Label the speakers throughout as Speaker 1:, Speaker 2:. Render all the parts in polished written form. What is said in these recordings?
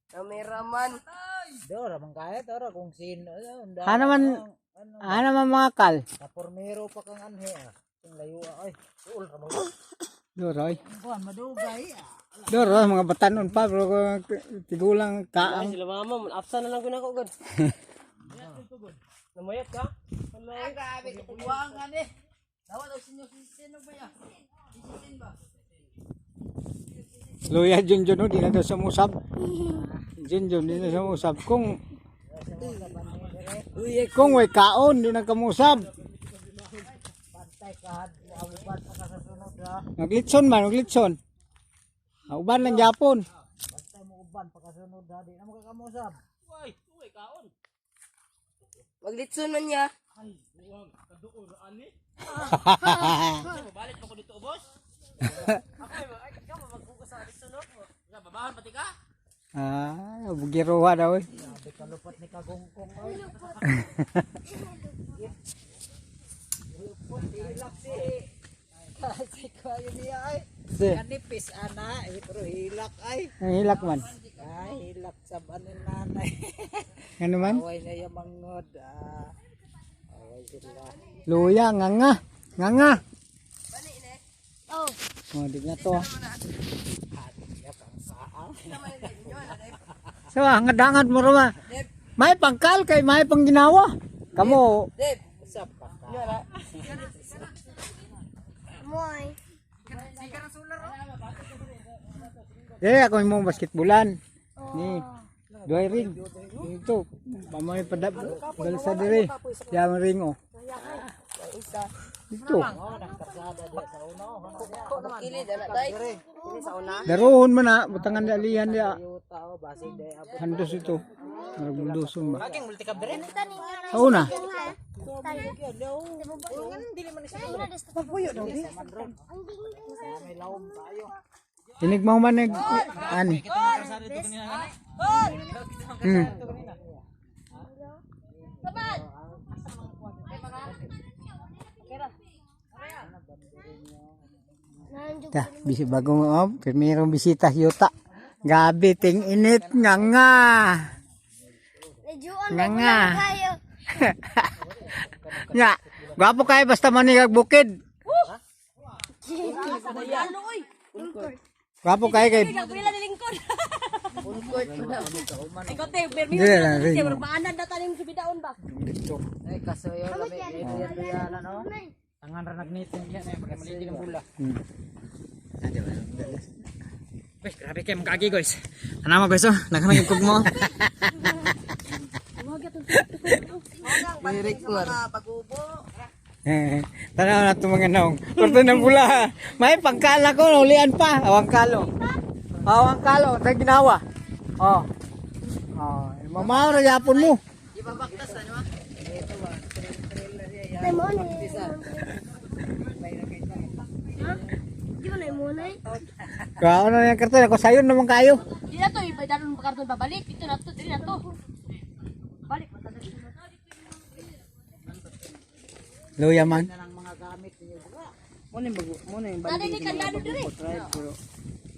Speaker 1: Kameraman.
Speaker 2: Dora man kaya tora kung sino. Ano,
Speaker 3: Ha naman, ha naman mga kal.
Speaker 2: Kapormero pa kang anhe ah. Kung layo ah. Ay, uul ra mo.
Speaker 3: Doroy.
Speaker 2: Kuan madugay ah.
Speaker 3: Doroy, mga batanon pa, pero kung tigulang kaang.
Speaker 1: Sila mama, absa na lang ko na ko gud. Namayat ka?
Speaker 2: Ay, grabe katuwangan eh. Dawa daw sinyo sino ba ya? Sisisin ba?
Speaker 3: Luya Junjun, oh, di na daw sumusab. Junjun, di na sumusab. Kung way kaon, di na kamusab.
Speaker 2: Pantay ka, uban pa ka sa sunod ha.
Speaker 3: Naglitson man, naglitson. Ah, uban lang Japon.
Speaker 2: Bantay mo uban pa ka sunod ha. Di na mo kakamusab.
Speaker 1: Maglitson man niya.
Speaker 3: Ah, bugiruha daw eh.
Speaker 2: Grabe kalupat ni Kagungkong ay. Lupot hilak si si kayo niya ay.
Speaker 3: Si,
Speaker 2: Kanipis ana eh, pero hilak ay.
Speaker 3: ang hilak man.
Speaker 2: Ay, hilak sa anin nanay.
Speaker 3: Ano man?
Speaker 2: Away na yung mangod. Ah. Away sila.
Speaker 3: Luya, nganga. Nganga.
Speaker 4: Oh.
Speaker 3: Oh, di na to. ah.
Speaker 2: Hatiya kang saan.
Speaker 3: So, hangad-hangad mo rama. May pangkal kay may pangginawa. Kamo,
Speaker 2: Deb, usap pa ka.
Speaker 4: Moy.
Speaker 3: eh ako imong basketbolan. Ni duay ring. Ito, pamay pada balsa dire. Yang ring oh.
Speaker 1: Isa.
Speaker 3: Ito.
Speaker 1: Kilid ana tay. Kini sa una.
Speaker 3: Daruhon man na, butangan di alihan dia.
Speaker 2: Yuta o, basig day abot.
Speaker 3: Handos ito. Marag bunduson ba? Sa una.
Speaker 2: May laom tayo.
Speaker 3: Tinig mo man nag ani. Ta, bisi bagong oh, primerong bisita yuta. Gabi ting init nga nga.
Speaker 4: Najuan
Speaker 3: Nga nga.
Speaker 4: kayo.
Speaker 3: Nga, gwapo kayo basta manigag bukid. Gwapo kayo kay
Speaker 5: Pila ni lingkod. Ikaw te,
Speaker 3: Hindi lang rin.
Speaker 5: maanan na tanim sa bidaon ba?
Speaker 2: Ay, kasoyo kami. Luyan, ano? Tangan ra nagnitin yan eh, pagka ng bula.
Speaker 6: Guys, grabe kayo mga kagi guys. Ano mo guys oh, naghanap yung kug mo.
Speaker 3: Eh, tanaw na itong mga naong. Kurto ng pula. May pangkala ko, ulian pa. Awang kalo. Awang kalo, sa ginawa. Oh. Oh, mamaw na yapon mo.
Speaker 4: Ay mo ni. Ha? Di ba na mo na?
Speaker 3: Kao na yung karton, ako sayon naman kayo.
Speaker 5: Di na to, iba daron karton babalik. Ito na to, dili na to. Balik
Speaker 3: Luya man.
Speaker 5: Ano ni kandado diri?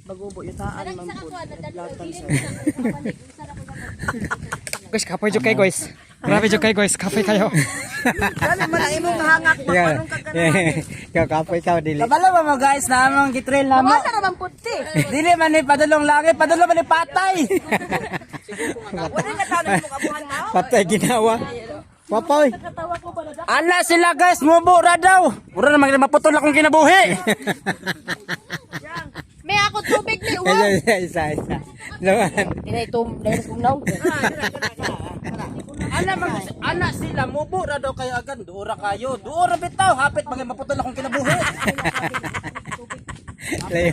Speaker 1: Bagubo yutaan
Speaker 5: Kanang isa ka kuan
Speaker 6: Guys, kapoy jud kayo guys. Grabe jud kayo guys, kapoy kayo.
Speaker 1: Dali man ang imong hangak
Speaker 3: Ikaw, ikaw kapoy ikaw dili.
Speaker 6: Kabalo ba mo guys na among gitrail namo?
Speaker 5: Asa ra man puti.
Speaker 6: Dili man ni padulong langit, padulong man ni patay.
Speaker 1: Wala ka taon imong abuhan ha.
Speaker 3: Patay ginawa. Papoy.
Speaker 5: Katawa ko ba na
Speaker 6: Ala sila guys, mubo ra daw. Mura na mag maputol akong kinabuhi.
Speaker 5: May ako tubig ni uwa.
Speaker 3: Isa, isa, isa. Lawan.
Speaker 5: Dinay tum, dahil kong naong.
Speaker 6: Ala man ala sila mubo ra daw kayo agad. Duora kayo. Duora bitaw, hapit mag maputol akong kinabuhi.
Speaker 3: Layo.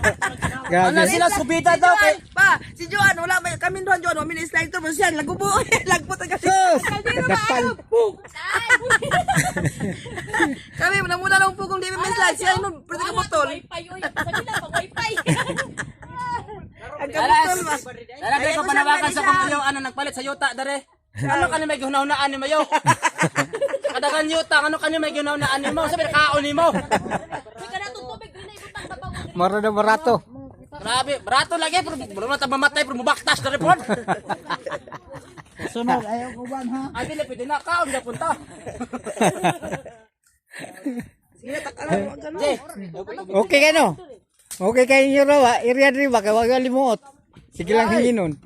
Speaker 6: Ala
Speaker 3: Grabe.
Speaker 6: sila subida daw kay
Speaker 1: Pa, si Joan wala may kami duhan Joan, wa mi slide to siya lagubo. Lagpot ang kasi.
Speaker 3: Sus! Kadapal.
Speaker 1: Kami namuna lang po kung di mi slide siya no pwede ka butol.
Speaker 5: Wifi oy, sa sila pag wifi.
Speaker 1: Ang kabutol ba.
Speaker 6: Dara ko panawagan sa kong ayaw ano nagpalit sa yuta dare. Ano kani may gihunahunaan ni mayo? Kadagan yuta, ano kani may gihunahunaan ni mo? Sabi kaon ni mo.
Speaker 5: May kanatong tubig dili ibutang babaw.
Speaker 3: Moro na barato.
Speaker 6: Grabe, barato lagi pero pero na ta mamatay pero mubaktas na repon.
Speaker 2: Sunod ayaw ko ban ha.
Speaker 6: Ay dili pwede na kaon na punta.
Speaker 3: Okay ka no? Okay kayo inyo raw ha? Area diri ba? Kaya wag limuot. Sige lang hinginon.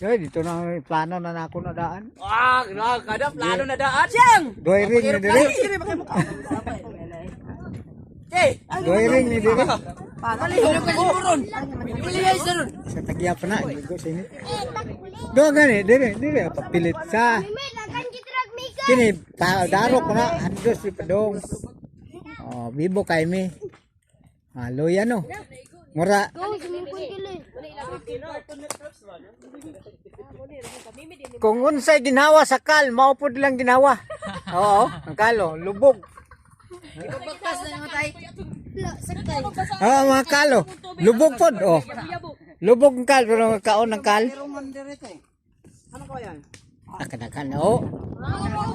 Speaker 3: Yoy, dito na ang plano na nako na daan.
Speaker 6: Ah, grabe kada plano na daan. Siyang.
Speaker 3: Duay ring ni diri.
Speaker 6: Jay,
Speaker 3: Duay ring ni diri.
Speaker 1: Palihog ko.
Speaker 3: Sa tagya pa na, ligo sa inyo. Do gani, diri, diri papilit sa.
Speaker 4: Mimi, lagan kita nagmika.
Speaker 3: Kini pa daro ko na andos di padong. Oh, bibo kay mi. Ah, luya no. Mura
Speaker 4: Go, sumipon kilo.
Speaker 3: kung unsay ginawa sa kal, mao pud lang ginawa. Oo, ang kalo, lubog.
Speaker 4: Sakay.
Speaker 3: Oo, mga kalo, lubog pod oh. Lubog ang kal pero kaon ng kal.
Speaker 1: Ano ko yan?
Speaker 3: Ah, kanakan oh.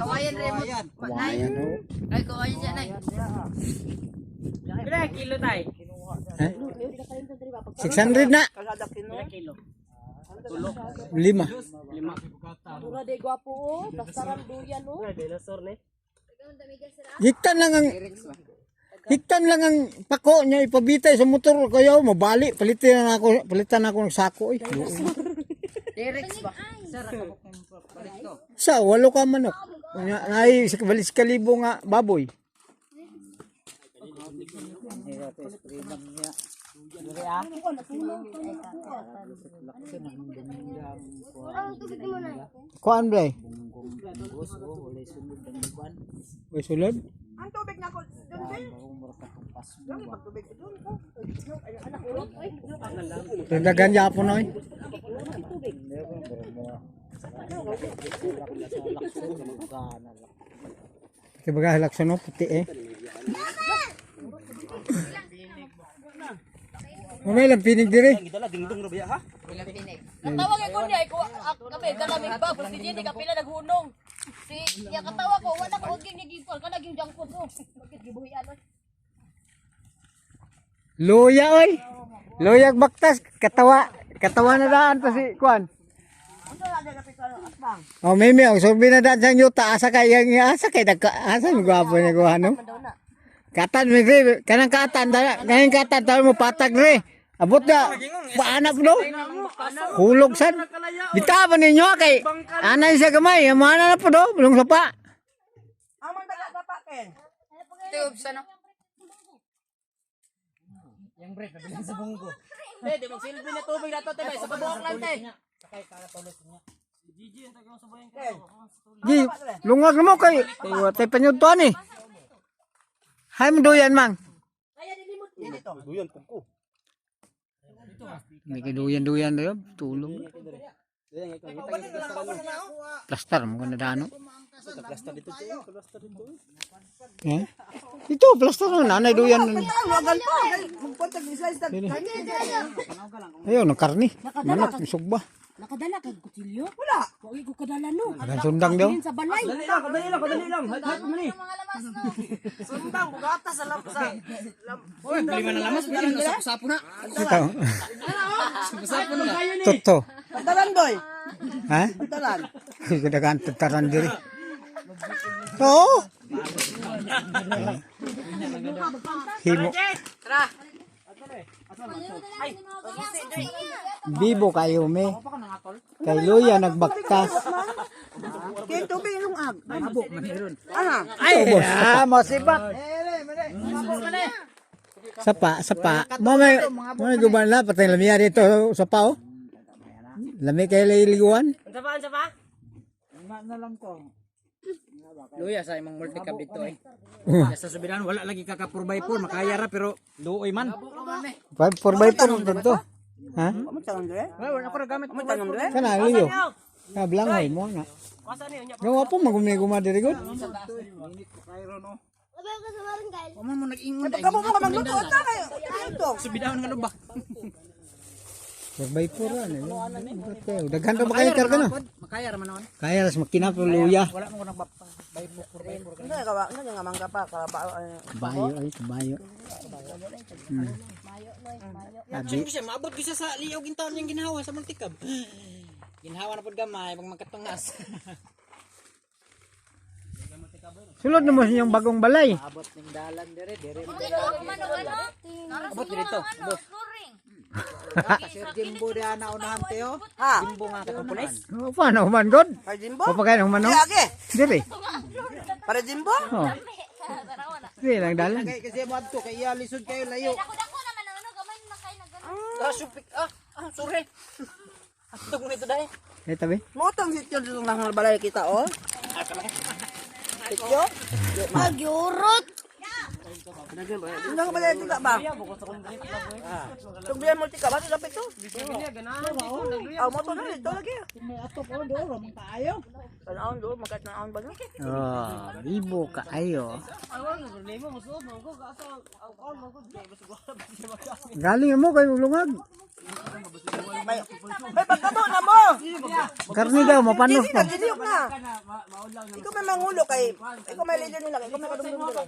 Speaker 5: Kawayan remote.
Speaker 3: Kawayan oh.
Speaker 5: Ay, kawayan siya nay.
Speaker 2: Pila kilo tay?
Speaker 3: Eh? 600 na.
Speaker 1: Kalada kino.
Speaker 2: Kilo.
Speaker 3: Lima.
Speaker 5: Pura de gwapo oh, plastaran duyan oh.
Speaker 3: Hiktan lang ang Hiktan lang ang pako niya ipabitay sa motor kaya mabali palitan na ako palitan ako ng sako eh.
Speaker 5: T-Rex ba?
Speaker 3: Sa walo ka manok. Nya ay sa balis kalibo nga baboy.
Speaker 4: Ang tubig mo na.
Speaker 3: Kuan bre. Uy sulod.
Speaker 1: Ang tubig na ko. Dun din. Lagi pagtubig dun ko.
Speaker 3: Dagan yapon oy. Kibaga halakson no puti eh. Mamay lang pinig dire.
Speaker 6: Gidala dingdong ra biya ha.
Speaker 5: Katawag ko niya, ikaw kami galamig ba pero si Jenny kapila naghunong. Si iya katawa ko wala ko oging nagipon kana gyud junk food oh. Bakit gibuhian oy?
Speaker 3: Luya oy. Luyag baktas katawa katawa na daan pa si kuan. Oh, mimi ang sorbi na daan sa yuta asa kay yang asa kay dagka asa mi gwapo ni ko ano. Katan mi dre kanang katan dala kanang katan tawo mo patag dre. Abot na paanap no. Hulog sad. Bitaw ninyo kay anay sa gamay, amana na po do, bulong sapa.
Speaker 1: Ang mga taga pa ken.
Speaker 2: Yang break nabilin sa bunggo.
Speaker 6: Te, di magsilbi na tubig na to te, sa kabuok lang te.
Speaker 3: Di, lungag na mo kay kay panyudtuan eh. Hay mo duyan mang.
Speaker 6: Duyan ko.
Speaker 3: May kaduyan-duyan na yun, tulong. Plaster mo na dano. Eh? Ito, plaster mo, nanay duyan.
Speaker 1: Ang wagal pa. Magpuntag ni slice tag.
Speaker 3: Ayun, ang karni. Manok, sugba.
Speaker 5: Nakadala kag kutsilyo?
Speaker 1: Wala.
Speaker 5: Wa ko kadala no.
Speaker 3: Ang sundang daw.
Speaker 5: Sa balay.
Speaker 6: Dali lang, kadali lang, kadali lang. Halt mo ni.
Speaker 1: Sundang bugata sa lam sa.
Speaker 6: Lima na lamas, dali na sapo na.
Speaker 3: Ito. Toto.
Speaker 1: Pantalan doy.
Speaker 3: Ha?
Speaker 1: Pantalan.
Speaker 3: Kadagan tataran diri. Oo. Himo. Bibo kayo me. Kay Luya nagbaktas.
Speaker 1: Kay tubig yung ag.
Speaker 2: Abo man ron.
Speaker 1: Ana.
Speaker 3: Ay, ah, masibat. Sapa, sapa. Mo may guban la patay lamiya dito sapa oh. Lami kay liliguan.
Speaker 6: Unsa pa, unsa pa?
Speaker 2: Na lang ko.
Speaker 6: Luya sa imong multicab dito eh. Sa subiran wala lagi kaka 4x4 makaya ra pero luoy man.
Speaker 3: 4 by 4 dito. Ha?
Speaker 1: Mo tanong dre.
Speaker 6: Wala ako gamit
Speaker 1: Mo tanong dre.
Speaker 3: Kana liyo. Ka blangoy mo na. Gawa po magumiguma diri gud.
Speaker 4: Abay ka sa barangay.
Speaker 6: Mo mo nag-ingon
Speaker 1: Pagka mo ka magluto ta kayo. Ito.
Speaker 6: Subidaon nga lubak.
Speaker 3: 4 by 4 ano. Daghan ra ba kayo karga no?
Speaker 6: Makaya ra man noon.
Speaker 3: Kaya ras makina po luya.
Speaker 6: Wala mo ko nagbapa. By 4x4.
Speaker 1: Ano ka ba? Ano nga mangga pa karabao.
Speaker 3: Kabayo ay kabayo.
Speaker 5: Mayo noy, mayo.
Speaker 3: Abi.
Speaker 2: Siya maabot ko siya sa liyaw gintaon niyang ginhawa sa multikab. Ginhawa na pud gamay pag magkatungas.
Speaker 3: Sulod na mo sa inyong bagong balay.
Speaker 2: Abot ning dalan dire dire.
Speaker 5: Ano?
Speaker 2: Abot dito. Boss. Sir Jimbo di ana unahan teo.
Speaker 1: Ha?
Speaker 2: Jimbo nga katong pulis.
Speaker 3: Oh, paano human god?
Speaker 1: Para Jimbo?
Speaker 3: Papakain human no?
Speaker 1: Di age.
Speaker 3: Dire.
Speaker 1: Para Jimbo?
Speaker 3: Oh. Dire lang dalan.
Speaker 2: Kay kasi mo adto kay iya lisod kayo layo.
Speaker 5: Dako-dako naman ang ano, gamay na kayo na ganun.
Speaker 6: Ah, supik. Ah, sorry. Atog mo nito dai.
Speaker 3: Eh tabi.
Speaker 1: Motong sityo dito nang balay kita oh. Sityo?
Speaker 4: Magyurot.
Speaker 1: Nang balay kita ba? Tung biyan mo tika ba dapat to? Ah, mo to na dito lagi.
Speaker 3: May atop oh do ramang kaayo.
Speaker 1: Tanawon do, magkat-naon ba no?
Speaker 3: Oh, bibo kaayo. Galing mo kay lungag.
Speaker 1: May may pagkamo na mo.
Speaker 3: Karni daw mapanos
Speaker 1: Hindi
Speaker 3: pa.
Speaker 1: na giniyok na. Ikaw may mangulo kay ikaw may leader nila, ikaw may kadumdum nila.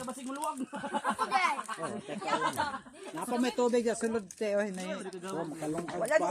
Speaker 2: Napa may tubig sa sulod teo hinay. Oh, makalungkot
Speaker 1: Wala
Speaker 2: pa.